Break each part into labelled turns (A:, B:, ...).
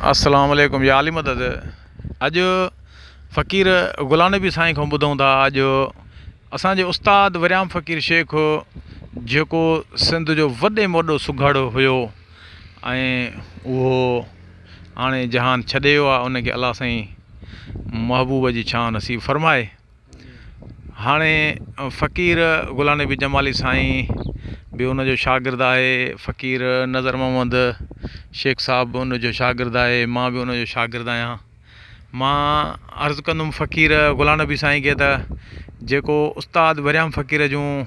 A: السلام عليڪم يا علي مدد اڄ فقير غلام نبي سائين کان ٻڌون ٿا اڄ اسان جي استاد وريام فقير شيخ جيڪو سنڌ جو وڏي ۾ وڏو سگهڙ هيو ۽ اهو هاڻي جهان ڇڏي ويو آهي ان کي الله سائين محبوب جي ڇانو نصيب فرمائي هاڻي فقير غلام نبي جمالي سائين به ان جو شاگرد آهي، فقير نظر محمد شيخ صاحب به ان جو شاگرد آهي، مان به ان جو شاگرد آهيان. مان عرض ڪندم فقير غلام نبي سائين کي ته جيڪو استاد وريام فقير جون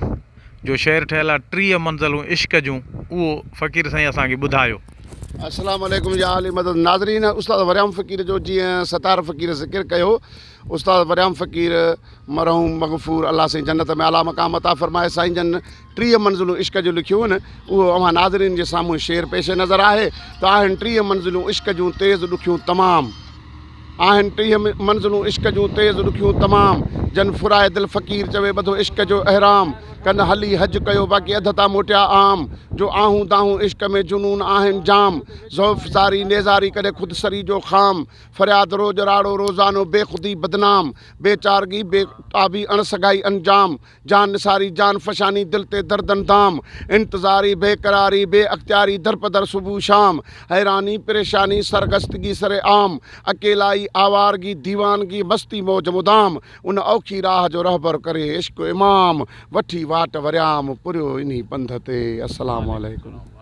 A: جو شعر ٺهيل آهي 30 منزلون عشق جون اهو فقير سائين اسان کي ٻڌايو.
B: السلام عليڪم يا علي مدد ناظرين استاد وريام فقير جو جيئن ستار فقير ذڪر ڪيو استاد وريام فقير مرحوم مغفور الله سائين جنت ۾ اعليٰ مقام عطا فرمائي سائين جن 30 منزلون عشق جون لکيون آهن اهو اوهان ناظرين جي سامهون شعر پيش نظر آهي ته آهن 30 منزلون عشق جون تيز ڏکيون تمام آهن 30 منزلون عشق جون تيز ڏکيون تمام جن ڦرائي دل فقير چوي ٻڌو عشق جو احرام ڪن هلي حج ڪيو باقي اڌ تان موٽيا عام جو آهون دانهون عشق ۾ جنون آهن جام ضعف زاري نيزاري ڪڏهن خود سري جو خام فرياد روڄ راڙو روزانو بي خودي بدنام، بي چارگي بي تابي اڻ سگهائي انجام، جان نثاري جان فشاني دل تي دردن دام، انتظاري بي قراري بي اختياري درپدر صبح شام، حيراني پريشاني سرگشتگي سر عام، اڪيلائي آوارگي ديوانگي مستي موج مدام، ان اوکي راهه جو رهبر ڪري عشق امام، وٺي واٽ وريام پريو انهي پنڌ تي. السلام عليڪم.